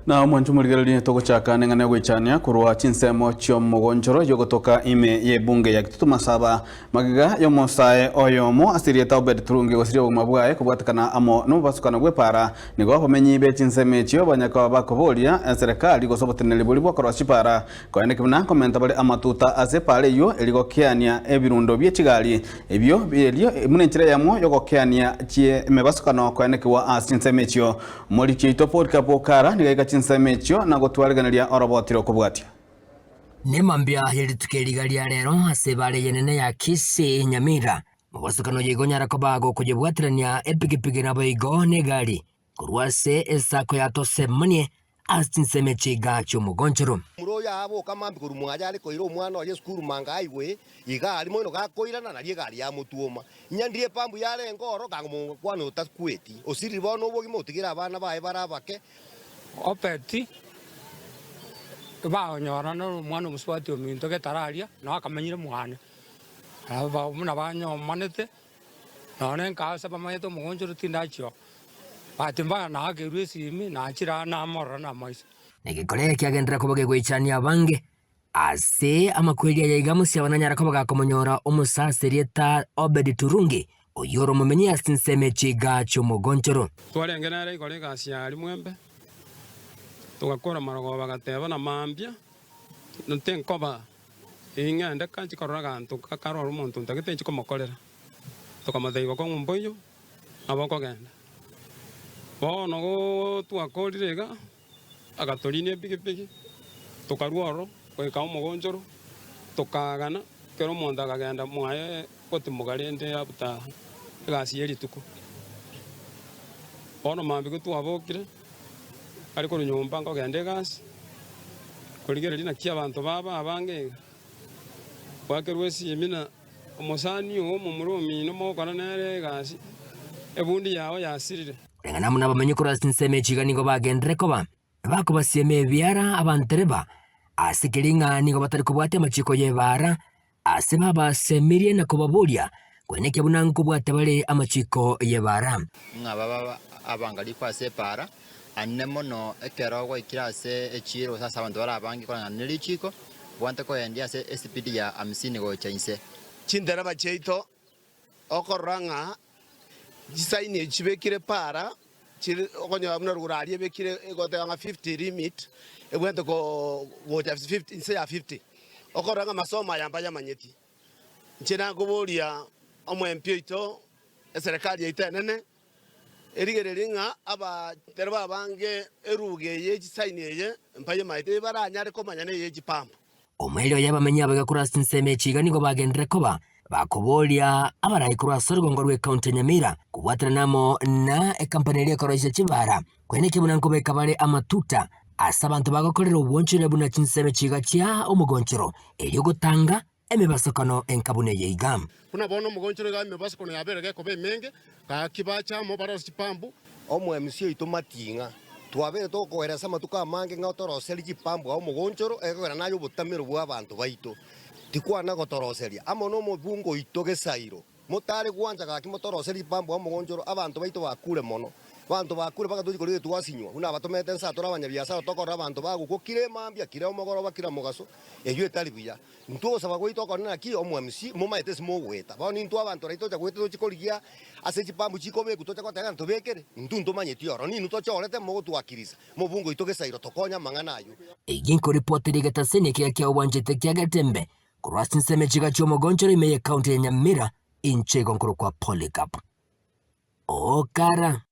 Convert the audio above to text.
Na omwancho morigererie togochaka neng'ana yogoichania korwa chinsemo chi'omogonchoro yogotoka ime y'ebunge ya Kitutu Masaba magega y'omosae oyomo ase erieta Obed Turungi gosiria obogima bwaye kobwatekana amo nomobasukano bw'epaara nigo abamenyi be chinsemo echio banyaka bakoboria eserekari gose oboteneneri boria bw'okorosia chipaara Koeneki buna nkomenta bare amatuta ase epaara eyio eri gokeania ebirundo bie chigari ebio erio buna enchera eyemo y'ogokeania chi'emebasukano koenekigwa ase chinsemo echio. Omoriki oito Polycarp Okara nigo aika chinsemo echio na gotwarigeneria oroboti rokobwatia. Nemambia ye rituko eri iga ria rero ase ebaara eyenene ya Kisii, Nyamira. Mobosokano oyo igo onyara koba gokoyebwaterania epigipigi naboigo negari Korwa ase esako ya tosemanie ase chinsemo echi iga chi'omogonchoro. Omura oyo aboka mambia korwa mwaye are koira omwana oye esukuru manga aigwe iga aria moino gakoirana nario egari yamotwoma. Inyandire epambu yarenge oro kangomokwana otakweti osirire bono obogima otigire abana baye bare abake. Obedi baonyorana nomwana omosubati ominto getare aria, nao akamanyire mwane. Nabo buna banyomanete. Nonya nka ase bamanyete omogonchoro tindachio, bahati mbaya naakerwe esimi, nachire aa namorora namaiso. Na egekora eke kiagenderera koba gegoichania abange. Ase amakweri aya iga mosiabano anyare koba gakomonyora omosase erieta Obedi Turungi, oyio ore omomenyi ase chinsemo echi iga chi'omogonchoro. Twarenge nere igoro egasi ya aria mwembe, togakora marogoba agateba na mambia, tinkoba Ing'ende kanche korora aganto karore omonto ntagete inche komokorera. Tokamotebia bokong'u mboiyo, nabo okogenda. Bono goo twakorire iga, agatorinia epigipigi, tokarua ororo goika omogonchoro, tokaagana, kera omonto akagenda mwaye gotimoka rende after egasi ye rituko. Bono mambia gotwabokire. Are korwa nyomba nkogenda egasi, korigereria naki abanto babo abange iga. Gwakerwa esimi na omosani oo omomura omino mogokora nere egasi, ebundi yao yasirire. Koreng'ana amo nabamenyi korwa ase chinsemo echi iga nigo bagenderere koba bakobasiema ebiara abantereba, ase keria ng'a nigo batari kobwatia amachiko y'ebaara, Ase babasemirie na kobaboria, Kwenekia buna nkobwate bare amachiko y'ebaara. Ng'a babe abangarikwa ase epaara, ane mono ekero gwaikire ase echiiro gose ase abanto bare abange koreng'ana ne richiiko, bwate koendia ase esipidi ya hamsini gocha inse. Chintereba chiaito okorora ng'a chisaini echi chibekire paara chire okonyora buna rogoro aria ebekire egoteba ng'a 50 limit ebwenerete gocha 50 inse ya 50. Okorora ng'a amasomo aya mbayamanyeti. Inche nakoboria omoempi oito, eserekari yaito enene, erigererie ng'a abatereba abange eruga eye chisaini eye mbayemaete baranyare komanya neye chipampu. Omoerio oye abamenyi abaiga korwa ase chinsemo echi iga nigo bagenderere koba bakoboria abarai korwa ase orogongo rw'ecounty ya Nyamira kobwaterana amo na ekampani eria ekoroisia chibara koenekia buna nkobeka bare amatuta ase abanto bagokorera obwonchore buna chinsemo echi iga chia omogonchoro erio gotanga emebasokano enka buna eye iga. Buna bono omogonchoro iga emebasokano yabeire gekoba emenge, gaki bache amo barosie chipambu. Omoemisi oito mating'a, twabeire tokoera ase amatuko amange ng'a otoroserie chipambu ao omogonchoro, ekogera naye obotamero bw'abanto baito, tikwana gotoroseria amo nomobungo oito gesairo. Motare gwancha gaki motoroserie chipambu ao omogonchoro, abanto baito bakure mono. Abanto bakure mpaka tochie korigia twasinywa, buna abatomete nsa tore abanyabiasara tokorora abanto bagokwa kira emambia, kira omogoroba, kira mogaso, eyio etari buya. Intwe ogosaba gwaito okonene naki omwamisi, momaete ase mogoeta. Bono intwe abanto raito tocha goeta tochie korigia ase chipambu chikobekwa toche goteba ng'a ntobekere, intwe ntomanyeti oro, ninwe tochorete mogotwakirisa, mobunge oito gesairo tokonye amang'ana ayio. Eyio nkoripoteri egetaseni ekiya kia obwanchete kia Getembe korwa ase ensemo echiga chi'omogonchoro ime y'ecounty ya Nyamira, inche igo nkorokwa Polycarp Okara.